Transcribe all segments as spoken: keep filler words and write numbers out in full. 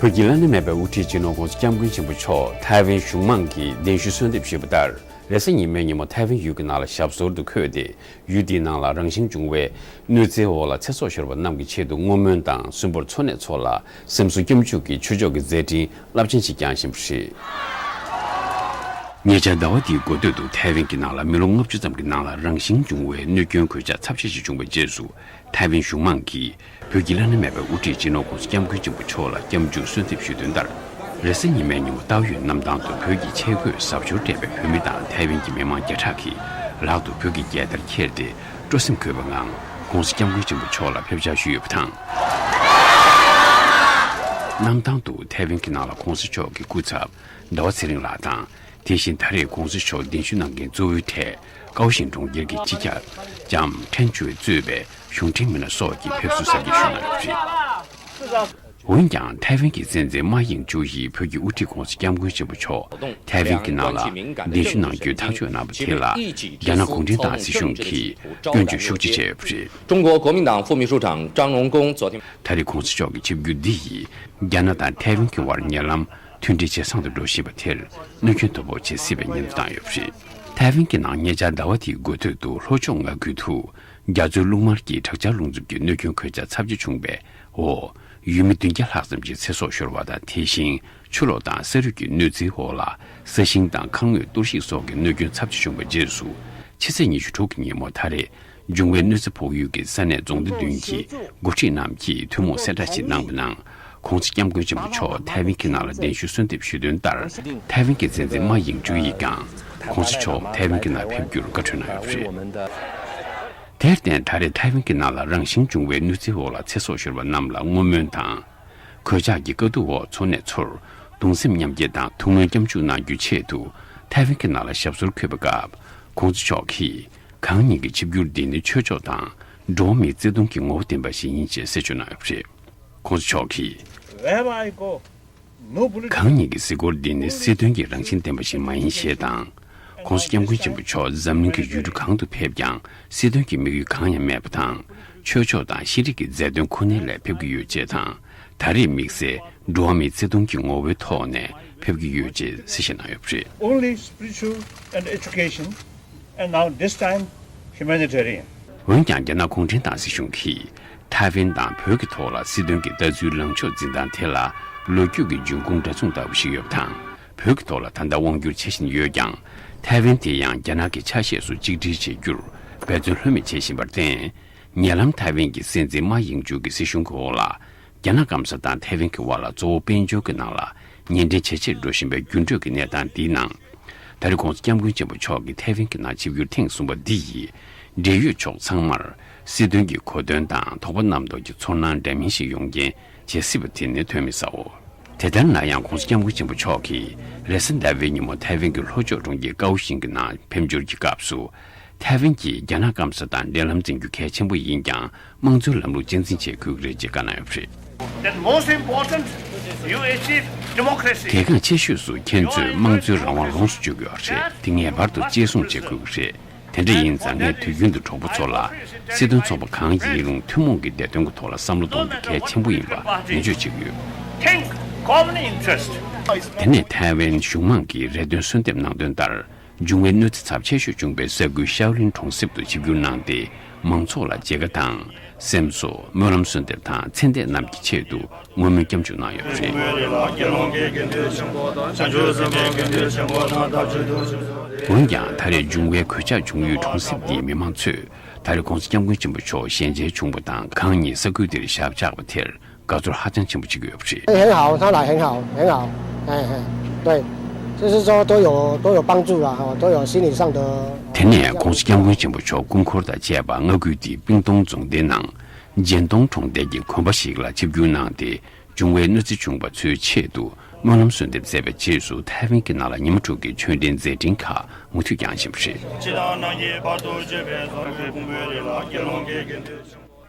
བོད་ཀྱི་བླ་ན་མེད་པའི་དབུ་ཁྲིད་སྤྱི་ནོར་༸གོང་ས་༸སྐྱབས་མགོན་ཆེན་པོ་མཆོག་ཐའེ་ཝན་གཞུང་མང་གིས་གདན་ཞུ་གསོལ་འདེབས་ཞུས་པ་ལྟར། རེས་གཟའ་ཉི་མའི་ཉིན་མོ་ཐའེ་ཝན་ཡུལ་གྱི་ནང་ལ་ཞབས་སོར་དུ་འཁོད་དེ། ཡུལ་དེའི་ནང་ལ་རང་བཞིན་བྱུང་བའི་གནོད་འཚེའི་འོག་ལ་ཚེ་སྲོག་ཤོར་བ་རྣམས་ཀྱི་ཆེད་དུ་བསྔོ་སྨོན་དང་། གསོན་པོར་འཚོ་གནས་ཚོར་ལ་སེམས་གསོ་སྐྱབས་འཇུག་གི་ཆོས་ཕྱོགས་ཀྱི་མཛད་འཕྲིན་རླབས་ཆེན་ཞིག་བསྐྱངས་བཞིན་པ་རེད། ཉེ་ཆར་ཟླ་བ་འདིའི་འགོ་སྟོད་དུ་ཐའེ་ཝན་གྱི་ནང་ལ་མི་ལོ་ལྔ་བཅུ་ཙམ་གྱི་ནང་ལ་རང་བཞིན་བྱུང་བའི་གནོད་སྐྱོན་གོད་ཆག་ཚབས་ཆེ་ཞིག་བྱུང་བའི་རྗེས་སུ། ཐའེ་ཝན་གཞུང་མང་གིས་བོད་ཀྱི་བླ་ན་མེད་པའི་དབུ་ཁྲིད་སྤྱི་ནོར་༸གོང་ས་༸སྐྱབས་མགོན་ཆེན་པོ་མཆོག་ལ་སྐྱབས་འཇུག་གསོལ་འདེབས་ཞུས་དོན་ལྟར། རེས་གཟའ་ཉི་མའི་ཉིན་མོ་ཏའོ་ཡོན་གནམ་ཐང་དུ་བོད་ཀྱི་ཆས་གོས་གཟབ་མཆོར་སྤྲས་པའི་བོད་མི་དང་ཐའེ་ཝན་གྱི་མི་མང་བརྒྱ་ཕྲག་གིས་ལག་ཏུ་བོད་ཀྱི་རྒྱལ་དར་འཁྱེར་ཏེ། སྤྲོ་སེམས་འཁོལ་བའི་ངང་༸གོང་ས་༸སྐྱབས་མགོན་ཆེན་པོ་མཆོག་ལ་ཕེབས་ཞལ་ཞུས་ཡོད་པ་དང་། གནམ་ཐང་དུ་ཐའེ་ཝན་གྱི་ནང་ལ་༸གོང་ས་མཆོག་གི་སྐུ་ཚབ་ཟླ་བ་ཚེ་རིང་ལགས་དང་། དེ་བཞིན་ད་རེས་༸གོང་ས་མཆོག་གདན་ཞུ་གནང་མཁན་གཙོ་བོའི་གྲས་ཀའོ་ཞིང་གྲོང་ཁྱེར་གྱི་སྤྱི་ཁྱབ་ལྕམ་ཁྲེན་ཅུའེ་གཙོས་པའི་གཞུང་འབྲེལ་མི་སྣ་སོགས་ཀྱིས་ཕེབས་བསུ་གཟབ་རྒྱས་ཞུས་གནང་ཡོད་པ་རེད། འོན་ཀྱང་ཐའེ་ཝན་གྱི་སྲིད་འཛིན་མཱ་ཡིང་ཅུའུ་ཡིས་བོད་ཀྱི་དབུ་ཁྲིད་༸གོང་ས་༸སྐྱབས་མགོན་ཆེན་པོ་མཆོག་ཐའེ་ཝན་གྱི་ནང་ལ་གདན་ཞུ་གནང་རྒྱུའི་ཐག་གཅོད་གནང་བ་དེ་ལ་རྒྱ་ནག་གུང་ཁྲན་ཏང་སྲིད་གཞུང་གིས་སྐྱོན་བརྗོད་ཤུགས་ཆེ་བྱས་ཡོད་པ་རེད། 中国国民党副秘书长张荣恭昨天 ད་རེས་༸གོང་ས་མཆོག་གི་ཆིབས་བསྒྱུར་འདི་ཡིས་རྒྱ་ནག་དང་ཐའེ་ཝན་གྱི་དབར་ཉེ་ལམ་མཐུན་སྒྲིལ་ཇེ་བཟང་དུ་འགྲོ་བཞིན་པ་དེར་གནོད་སྐྱོན་དོ་ཕོག་བྱེད་སྲིད་པའི་ཉེན་བརྡ་བཏང་ཡོད་པ་རེད། ཐའེ་ཝན་གྱི་ནང་ཉེ་ཆར་ཟླ་བ་འདིའི་འགོ་སྟོད་དུ་ལྷོ་ཕྱོགས་མངའ་ཁུལ་དུ་རྒྱ་མཚོའི་རླུང་དམར་གྱིས་དྲག་ཆར་རླུང་འཚུབ་ཀྱི་གནོད་སྐྱོན་གོད་ཆག་ཚབས་ཆེ་བྱུང་བའི་འོག་ཡུལ་མི་བདུན་བརྒྱ་ལྷག་ཙམ་གྱི་ཚེ་སྲོག་ཤོར་བ་དང་། དེ་བཞིན་ཆུ་ལོག་དང་ས་རུད་ཀྱི་གནོད་འཚེའི་འོག་ལ་ས་ཞིང་དང་ཁང་མིག་གཏོར་བཤིག་སོགས་ཀྱི་གནོད་སྐྱོན་ཚབས་ཆེ་བྱུང་བའི་རྗེས་སུ། ཕྱི་ཚེས་ཉི་ཤུ་དྲུག་གི་ཉིན་མོ་ད་རེས་འབྱུང་བའི་གནོད་འཚེ་ཕོག་ཡུལ་གྱི་ས་གནས་རྫོང་སྡེ་བདུན་གྱི་འགོ་ཁྲིད་རྣམས་ཀྱིས་ཐུན་མོང་གསལ་བསྒྲགས་ཤིག་གནང་བའི་ནང་། ༸གོང་ས་༸སྐྱབས་མགོན་ཆེན་པོ་མཆོག་ཐའེ་ཝན་གྱི་ནང་ལ་གདན་ཞུ་གསོལ་འདེབས་ཞུས་དོན་ལྟར། ཐའེ་ཝན་གྱི་སྲིད་འཛིན་མཱ་ཡིང་ཅུའུ་ཡིས་ཀྱང་༸གོང་ས་མཆོག་ཐའེ་ཝན་གྱི་ནང་ཕེབས་རྒྱུར་བཀའ་འཁྲོལ་གནང་ཡོད་པ་རེད། དེར་བརྟེན་ད་རེས་ཐའེ་ཝན་གྱི་ནང་ལ་རང་བཞིན་བྱུང་བའི་གནོད་འཚེའི་འོག་ལ་ཚེ་སྲོག་ཤོར་བ་རྣམས་ལ་བསྔོ་སྨོན་དང་། གོད་ཆག་གི་དཀའ་སྡུག་འོག་འཚོ་གནས་ཚོར་གདུང་སེམས་མཉམ་སྐྱེད་དང་ཐུགས་སྨོན་སྐྱབས་འཇུག་གནང་རྒྱུའི་ཆེད་དུ་ཐའེ་ཝན་གྱི་ནང་ལ་ཞབས་སོར་འཁོད་པའི་སྐབས། ༸གོང་ས་མཆོག་གིས་གང་ཉིད་ཀྱི་ཆིབས་བསྒྱུར་འདི་ནི་ཆོས་ཕྱོགས་དང་འགྲོ་བ་མིའི་བརྩེ་དུང་གི་ངོ་བོ་ལྡན་པ་ཞིག་ཡིན་ཞེས་གསལ་བརྗོད་གནང་ཡོད་པ་རེད། ༸གོང་ས་མཆོག་གིས། Wherever I go, no political གང་ཉིད་ཀྱི་གཟིགས་སྐོར་འདི་ནི་སྲིད་དོན་གྱི་རང་བཞིན་ལྡན་པ་ཞིག་མ་ཡིན་ཞེས་དང་། ༸གོང་ས་༸སྐྱབས་མགོན་ཆེན་པོ་མཆོག་འཛམ་གླིང་གི་ཡུལ་གྲུ་གང་དུ་ཕེབས་ཀྱང་སྲིད་དོན་གྱི་དམིགས་ཡུལ་གང་ཡང་མེད་པ་དང་། ཆོས་ཕྱོགས་དང་ཤེས་རིག་གི་མཛད་དོན་ཁོ་ནའི་སླད་ཕེབས་ཀྱི་ཡོད་ཅེས་དང་། ད་རེས་དམིགས་བསལ་འགྲོ་བ་མིའི་བརྩེ་དུང་གི་ངོ་བོའི་ཐོག་ནས་ཕེབས་ཀྱི་ཡོད་ཅེས་གསལ་བཤད་གནང་ཡོད་པ་རེད། Only spiritual and education, and now this time humanitarian. འོན་ཀྱང་རྒྱ་ནག་གུང་ཁྲན་ཏང་སྲིད་གཞུང་གིས་ཐའེ་ཝན་དང་བོད་ཀྱི་ཐོག་ལ་སྲིད་དོན་གྱི་ལྟ་ཚུལ་ལངས་ཕྱོགས་འཛིན་སྟངས་དེ་ལ་ལོ་རྒྱུས་ཀྱི་འབྱུང་ཁུངས་འདྲ་མཚུངས་ལྟ་བུ་ཞིག་ཡོད་པ་དང་། བོད་ཀྱི་ཐོག་ལ་ད་ལྟ་དབང་བསྒྱུར་བྱེད་བཞིན་ཡོད་ཀྱང་། ཐའེ་ཝན་དེ་ཡང་རྒྱ་ནག་གི་ཆ་ཤས་སུ་གཅིག་སྒྲིལ་བྱེད་རྒྱུར་འབད་བརྩོན་ལྷོད་མེད་བྱེད་བཞིན་པར་བརྟེན། ཉེ་ལམ་ཐའེ་ཝན་གྱི་སྲིད་འཛིན་མཱ་ཡིང་ཅུའུ་གི་སྲིད་གཞུང་གི་འོག་ལ། རྒྱ་ནག་སྐམ་ས་དང་ཐའེ་ཝན་གྱི་དབར་ལ་གཙོ་བོ་དཔལ་འབྱོར་གྱི་ནང་ལ་ཉེ་འབྲེལ་ཇེ་ཆེར་འགྲོ་བཞིན་པའི་འགྱུར་འགྲོས་ཀྱི་གནས་སྟངས་འདིའི་ནང་། ད་རེས་༸གོང་ས་༸སྐྱབས་མགོན་ཆེན་པོ་མཆོག་གིས་ཐའེ་ཝན་གྱི་ནང་ཆིབས་བསྒྱུར་ཐེངས་གསུམ་པ་འདི་ཡིས། འབྲེལ་ཡོད་ཕྱོགས་ཚང་མར་སྲིད་དོན་གྱི་གོ་དོན་དང་དོགས་པ་རྣམ་རྟོག་གི་ཚོར་སྣང་འདྲ་མིན་ཞིག་ཡོང་རྐྱེན་བྱེད་སྲིད་པ་དེ་ནི་ཐོན་མི་ཟའོ། དེ་ལྟར་ན་ཡང་༸གོང་ས་༸སྐྱབས་མགོན་ཆེན་པོ་མཆོག་གིས་རེས་གཟའ་ཟླ་བའི་ཉིན་མོ་ཐའེ་ཝན་གྱི་ལྷོ་ཕྱོགས་གྲོང་ཁྱེར་ཀའོ་ཞིང་གི་ནང་ཕེབས་འབྱོར་གྱི་སྐབས་སུ། ཐའེ་ཝན་གྱིས་རྒྱ་ནག་སྐམ་ས་དང་འབྲེལ་ལམ་འཛིན་རྒྱུ་གལ་ཆེན་པོ་ཡིན་ཀྱང་། དམངས་གཙོའི་ལམ་ལུགས་གཅེས་འཛིན་བྱེད་དགོས་ཀྱི་རེད་ཅེས་བཀའ་གནང་ཡོད་པ་རེད། Then most important, you achieve democracy. གལ་འགངས་ཆེ་ཤོས་སུ་ཁྱེད་ཚོས་དམངས་གཙོའི་རང་དབང་ལོངས་སུ་སྤྱོད་དགོས་པ་རེད། དེ་ངེས་པར་དུ་གཅེས་སྲུང་བྱེད་དགོས་ཀྱི་རེད། དེ་འདྲ་ཡིན་ཙང་ངས་དུས་རྒྱུན་དུ་གྲོགས་པོ་ཚོ་ལ། སྲིད་དོན་ཚོགས་པ་གང་ཡིན་རུང་ཐུན་མོང་གི་བདེ་དོན་གྱི་ཐོག་ལ་བསམ་བློ་གཏོང་རྒྱུ་གལ་ཆེན་པོ་ཡིན་པ་ནན་བརྗོད་བྱེད་ཀྱི་ཡོད། Think common interest. དེ་ནས་ཐའེ་ཝན་གཞུང་མང་གིས་རེ་འདུན་གསོལ་འདེབས་གནང་དོན་ལྟར། འབྱུང་བའི་གནོད་འཚེ་ཚབས་ཆེ་ཤོས་བྱུང་བའི་ས་ཁུལ་ཤའོ་ལིན་གྲོང་གསེབ་ཏུ་ཆིབས་བསྒྱུར་གནང་སྟེ། མང་ཚོགས་ལ་མཇལ་ཁ་དང་། སེམས་གསོ། སྨོན་ལམ་གསོལ་འདེབས་དང་ཚེ་འདས་རྣམས་ཀྱི་ཆེད་དུ་བསྔོ་སྨོན་སྐྱབས་འཇུག་གནང་ཡོད་པ་རེད། འོན་ཀྱང་ད་རེས་འབྱུང་བའི་གོད་ཆག་བྱུང་ཡུལ་གྲོང་གསེབ་འདིའི་མི་མང་ཚོས་ད་རེས་༸གོང་ས་༸སྐྱབས་མགོན་ཆེན་པོ་མཆོག་ཞལ་མཇལ་བྱུང་བ་དང་། གང་ཉིད་ས་ཁུལ་འདིར་ཞབས་བཅགས་པ་དེར། དགའ་ཚོར་ཧ་ཅང་ཆེན་པོ་བྱེད་ཀྱི་ཡོད་པ་རེད། 很好，他来很好，很好，哎哎，对，就是说都有都有帮助了哈，都有心理上的。དེ་ནས་༸གོང་ས་༸སྐྱབས་མགོན་ཆེན་པོ་མཆོག་སྐུ་འཁོར་དང་བཅས་པ་མངའ་ཁུལ་དེའི་པིང་ཏོང་རྫོང་སྡེའི་ནང་ཇན་ཏོང་གྲོང་རྡལ་གྱི་དགོན་པ་ཞིག་ལ་ཆིབས་བསྒྱུར་གནང་སྟེ། འབྱུང་བའི་གནོད་འཚེ་བྱུང་བ་ཚོའི་ཆེད་དུ་སྨོན་ལམ་གསོལ་འདེབས་མཛད་པའི་རྗེས་སུ། ཐའེ་ཝན་གྱི་ནང་ལ་ཉི་མ་དྲུག་གི་ཆོས་འབྲེལ་མཛད་འཕྲིན་ཁག་མུ་མཐུད་བསྐྱངས་བཞིན་པ་རེད།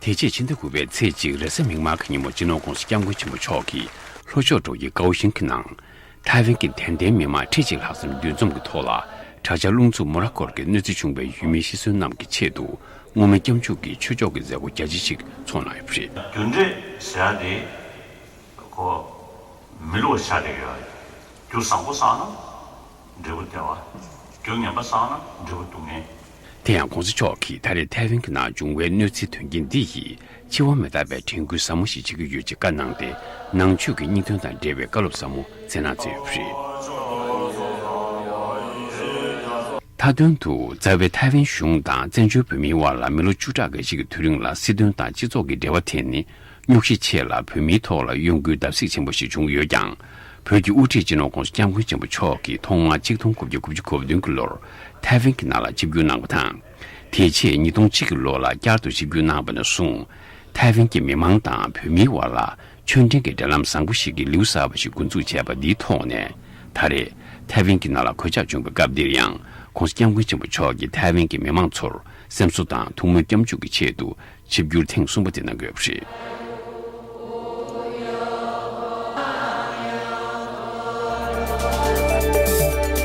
དེ་རྗེས་ཕྱི་ཟླ་དགུ་པའི་ཚེས་གཅིག་རེས་གཟའ་མིག་དམར་གྱི་ཉིན་མོ་སྤྱི་ནོར་༸གོང་ས་༸སྐྱབས་མགོན་ཆེན་པོ་མཆོག་གིས་ལྷོ་ཕྱོགས་འབྲོག་ཁྱི་ཀའོ་ཤིན་གྱི་ནང་། ཐའེ་ཝན་གྱི་དད་ལྡན་མི་མང་ཁྲི་གཅིག་ལྷག་ཙམ་འདུ་འཛོམས་ཀྱི་ཐོག་ལ། དྲག་ཆར་རླུང་འཚུབ་མོ་ར་ཀོར་གྱི་གནོད་འཚེ་བྱུང་བའི་ཡུལ་མི་ཤི་གསོན་རྣམས་ཀྱི་ཆེད་དུ་བསྔོ་སྨོན་སྐྱབས་འཇུག་གི་ཆོས་ཕྱོགས་ཀྱི་མཛད་སྒོ་རྒྱ་ཆེ་ཞིག་ཚོགས་གནང་ཡོད་པ་རེད། རྒྱུ་འབྲས་ཟེར་ཡ་དེ་ཁོ། མི་བསླུ་བ་ཆགས་བསྡད་ཡོད། རྒྱུ་བཟང་པོ་བསགས་ན་འབྲས་བུ་བདེ་བ། རྒྱུ་ངན་པ་བསགས་ན་འབྲས་བུ་སྡུག་བསྔལ། དེ་ཡང་གོང་ས་མཆོག་གིས་ད་རེས་ཐའེ་ཝན་གྱི་ནང་བྱུང་བའི་གནོད་འཚེ་དོན་རྐྱེན་འདི་ཡིས་འཆི་བ་མི་རྟག་པའི་དྲན་སྐུལ་ཟབ་མོ་ཞིག་བྱེད་ཀྱི་ཡོད་ཅེས་བཀའ་གནང་སྟེ། ནང་ཆོས་ཀྱི་སྙིང་དོན་དང་འབྲེལ་བའི་བཀའ་སློབ་ཟབ་མོ་སྩལ་གནང་མཛད་ཡོད་པ་རེད། མཐའ་དོན་དུ་རྩ་བའི་ཐའེ་ཝན་གཞུང་དང་བཙན་བྱོལ་བོད་མིའི་དབར་ལ་མི་ལོ་བཅུ་ཕྲག་འགའ་ཞིག་གི་དུས་རིང་ལ་སྲིད་དོན་དང་སྤྱི་ཚོགས་ཀྱི་འབྲེལ་བ་དེ་ནི། སྨྱུག་གཞི་ཆེ་ལ་བོད་མིའི་ཐོག་ལ་གཡོ་འགུལ་བརྡབ་གསིག་ཆེན་པོ་ཞིག་བྱུང་ཡོད་ཀྱང་། བོད་ཀྱི་དབུ་ཁྲིད་སྤྱི་ནོར་༧གོང་ས་༧སྐྱབས་མགོན་ཆེན་པོ་མཆོག་གིས་ཐོག་མར་ཆིག་སྟོང་དགུ་བརྒྱ་དགུ་བཅུ་གོ་བདུན་གྱི་ལོར་ཐའེ་ཝན་གྱི་ནང་ལ་ཆིབས་བསྒྱུར་གནང་བ་དང་། དེ་རྗེས་ཉིས་སྟོང་གཅིག་གི་ལོ་ལ་བསྐྱར་དུ་ཆིབས་བསྒྱུར་གནང་བ་ནས་བཟུང་། ཐའེ་ཝན་གྱི་མི་མང་དང་བོད་མིའི་དབར་ལ་ཆོས་འབྲེལ་གྱི་འབྲེལ་ལམ་བཟང་པོ་ཞིག་གི་ལེའུ་གསར་པ་ཞིག་འགོ་འཛུགས་བྱས་པ་འདིའི་ཐོག་ནས། ད་རེས་ཐའེ་ཝན་གྱི་ནང་ལ་གོད་ཆག་བྱུང་བའི་སྐབས་འདིར་ཡང་༧གོང་ས་༧སྐྱབས་མགོན་ཆེན་པོ་མཆོག་གིས་ཐའེ་ཝན་གྱི་མི་མང་ཚོར་སེམས་གསོ་དང་ཐུགས་སྨོན་སྐྱབས་འཇུག་གི་ཆེད་དུ། ཆིབས་བསྒྱུར་ཐེངས་གསུམ་པ་དེ་གནང་དགོས་པ་རེད།